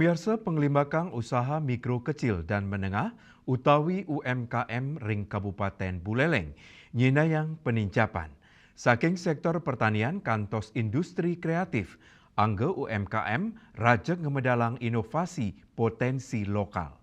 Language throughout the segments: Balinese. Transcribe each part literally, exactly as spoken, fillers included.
Pamiarsa, panglimbakang usaha mikro kecil dan menengah utawi U M K M ring Kabupaten Buleleng nyinayang panincapan. Saking sektor pertanian kantos industri kreatif, angga U M K M rajeg ngamedalang inovasi potensi lokal.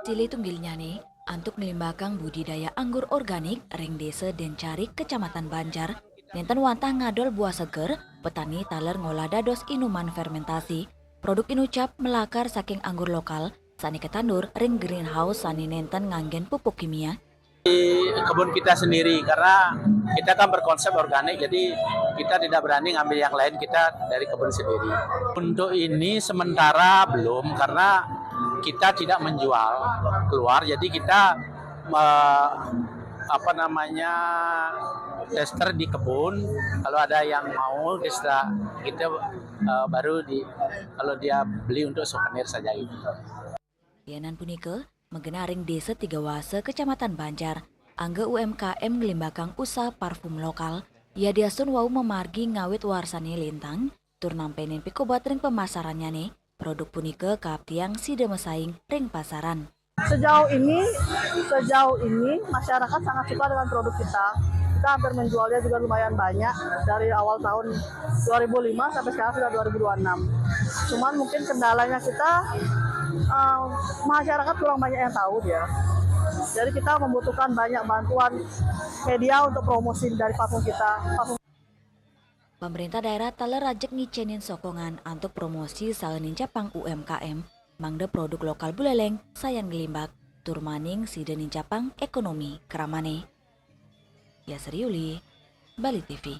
Silih tunggilnyane, antuk nglimbakang budidaya anggur organik ring Desa Dencarik, Kecamatan Banjar, nenten wantah ngadol buah seger, petani taler ngolah dados inuman fermentasi. Produk inucap malakar saking anggur lokal sane katandur ring greenhouse sane nenten nganggen pupuk kimia. Di kebun kita sendiri, karena kita kan berkonsep organik, jadi kita tidak berani ngambil yang lain, kita dari kebun sendiri. Untuk ini sementara belum, karena kita tidak menjual keluar, jadi kita me-, apa namanya, tester di kebun. Kalau ada yang mau, kita, kita, eh, baru di, kalau dia beli untuk souvenir saja gitu. Lianan punika, magena ring Desa Tigawasa, Kecamatan Banjar, angga U M K M nglimbakang usaha parfum lokal. Yadiastun wau mamargi ngawit warsane lintang, tur nampenin pikobat ring pamasarannyane, produk punika kaaptiang sida masaing ring pasaran. Sejauh ini, sejauh ini masyarakat sangat suka dengan produk kita. Kita hampir menjualnya juga lumayan banyak dari awal tahun dua ribu lima sampai sekarang sudah dua ribu dua puluh enam. Cuman mungkin kendalanya kita, eh, masyarakat kurang banyak yang tahu dia. Jadi kita membutuhkan banyak bantuan media untuk promosi dari parfum kita. Parfum Pamrentah daerah taler rajeg ngicenin sokongan antuk promosi saha nincapang U M K M, mangda produk lokal Buleleng sayan nglimbak, tur maning sida nincapang ekonomi kramane. Yasri Yuli, Bali T V.